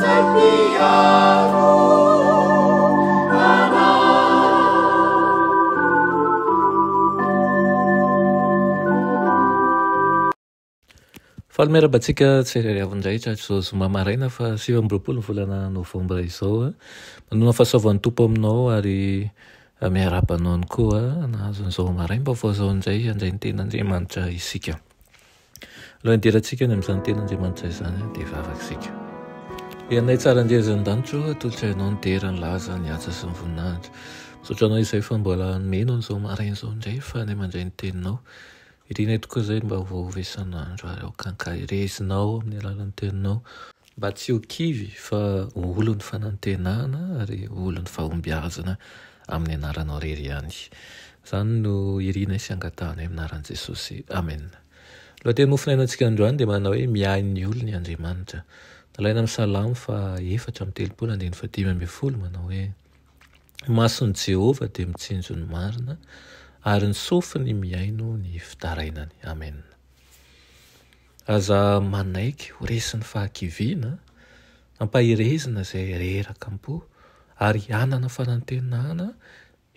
Izay mpiaro anay. Faly miarahaba antsika tsirairay avy indray tratry izao zoma maraina faha 29 ny volana novambra izao. Manonona fahasoavan'ny Tompo aminao ary miarahaba anao ihany koa nahazo an'izao maraim-baovao izao indray handray ny tenin'Andriamanitra isika. Alohan'ny hidirantsika any amin'izany tenin'Andriamanitra izany dia hivavaka isika. Ry Anay tsara indrindra izay an-danitra ô, atolotra Ianao ny dera, ny laza, ny haja sy ny voninahitra. Misaotra Anao izay fa mbola nomena an'izao maraina izao indray fa anay mandray ny teninao. Irinay tokoa izay mba ho voaova isan'andro ary aoka ankaherezinao amin'ny alalan'ny teninao mba tsy ho kivy fa ho olon'ny fanantenana ary ho olon'ny fahombiazana amin'ny anaranao irery ihany. Izany no irinay sy angatahanay amin'ny anaran'i Jesosy. Amena. Lohateny mofonainantsika androany dia manao hoe miahy ny olony Andriamanitra. Nalaina amin'ny Salamo faha 34 andininy faha 15 manao hoe Ny mason'i Jehovah dia mitsinjo ny marina ary ny sofiny mihaino ny fitarainany. Amena. Aza manaiky ho resin'ny fahakiviana, ampaherezina izay reraka am-po, ary hanana fanantenana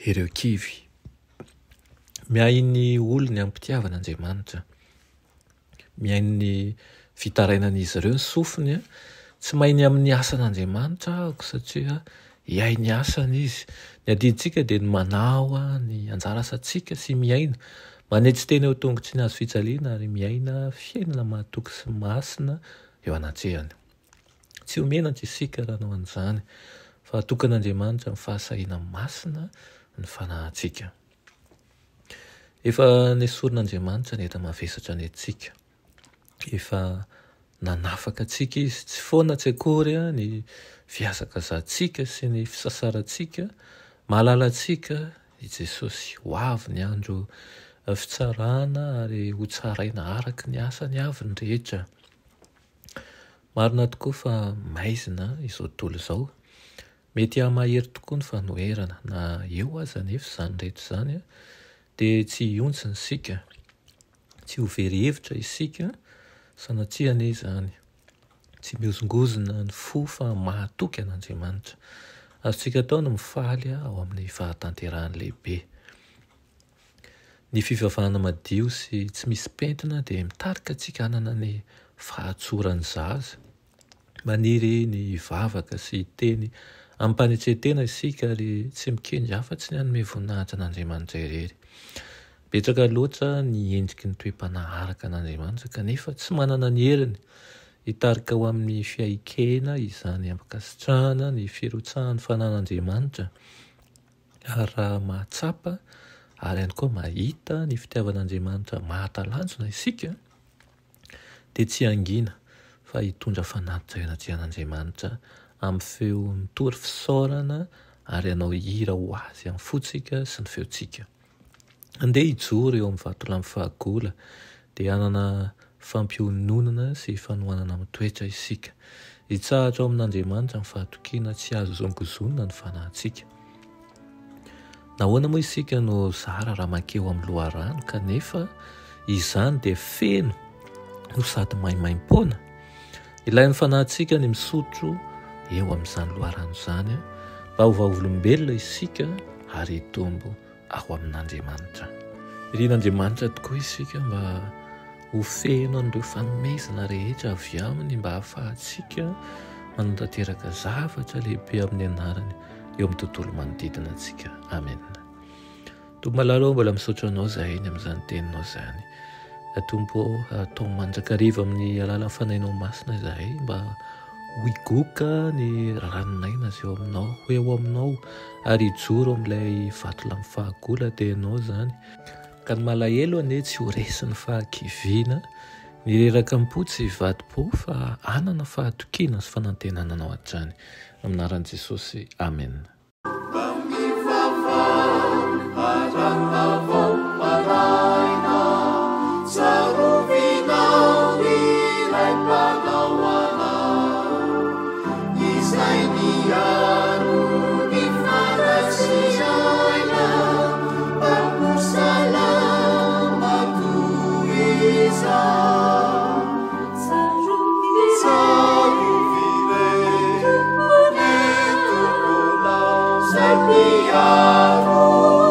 ireo kivy. Miahy ny olony amim-pitiavana Andriamanitra. Mihaino ny fitarainan'izy ireo ny sofiny. Tsy mahay ny amin'ny asan'Andriamanitra aho satria hiahy ny asany izy. Ny adidintsika dia ny manao ny anjara asantsika sy miaina. Manetry tena eo tongotry ny hazo fijaliana ary miaina fiainana mahatoky sy masina eo anatrehany. Tsy ho menatra isika raha hanao an'izany, fa atokan'Andriamanitra amin'ny fahasahiana masina ny fanahintsika. Efa nesorin'Andriamanitra ny enta-mavesatra nentintsika. Efa nanafaka antsika Izy. Tsy foana tsy akory ny fihazakazahantsika sy ny fisasarantsika. Mahalala antsika i Jesosy. Ho avy ny andro fitsarana ary hotsaraina araka ny asany avy ny rehetra. Marina tokoa fa maizina izao tontolo izao. Mety hahamahery tokoa ny fanoherana. Na eo aza anefa izany rehetra izany dia tsy hihontsina isika. Tsy ho very hevitra isika, sanatria anie izany. Tsy mihozongozona ny fo fa mahatoky an'Andriamanitra. Azontsika atao ny mifaly ao amin'ny fahatanterahany lehibe. Ny fivavahana madio sy tsy misy pentina dia mitarika antsika hanana ny fahatsoran'ny zaza. Maniry ny hivavaka sy hiteny amim-panetren-tena isika ary tsy mikendry afa-tsy ny hanome voninahitra an'Andriamanitra irery. Betsaka loatra ny endriky ny toe-panahy araka an'Andriamanitra kanefa tsy manana ny heriny hitarika ho amin'ny fiaikena izany ankasitrahana ny firotsahan'ny fanan'Andriamanitra. Ary raha mahatsapa ary ihany koa mahita ny fitiavan'Andriamanitra mahatalanjona isika, dia tsy hangina fa hitondra fanatitra eo anatrehan'Andriamanitra amin'ny feo mitory fisaorana ary hanao hira ho Azy amin'ny fontsika sy ny feontsika. Andeha hijoro eo amin'ny vatolampy fahagola dia hanana fampiononana sy fanohanana mitoetra isika. Hitsahatra ao amin'Andriamanitra amin'ny fahatokiana tsy azo zongozonina ny fanahintsika. Nahoana moa isika no zara raha mankeo amin'ny loharano kanefa izany dia feno no sady maimaimpoana? Ilain'ny fanahintsika ny misotro eo amin'izany loharano izany mba ho vavolombelona isika ary hitombo ao amin'Andriamanitra. Irin'Andriamanitra tokoa isika mba ho feno an'ireo fanomezana rehetra avy aminy mba hahafahantsika manatanteraka zavatra lehibe amin'ny anarany. eo amin'ny tontolo manodidina antsika. Amen. Tompo malala ô, mbola misaotra anao zahay ny amin'izany teninao izany. Tompo ô, atao mandrakariva amin'ny alalan'ny fanahinao masina izahay mba ho higoka ny ranon'aina izay eo aminao, ho eo aminao ary hijoro amin'ilay vatolampy fahagola dia ianao izany. Ka ny malahelo anie tsy ho resin'ny fahakiviana, ny reraka am-po tsy hivadi-po fa hanana fahatokiana sy fanantenana anao hatrany. Amin'ny anaran'i Jesosy, Amena. Izay mpiaro.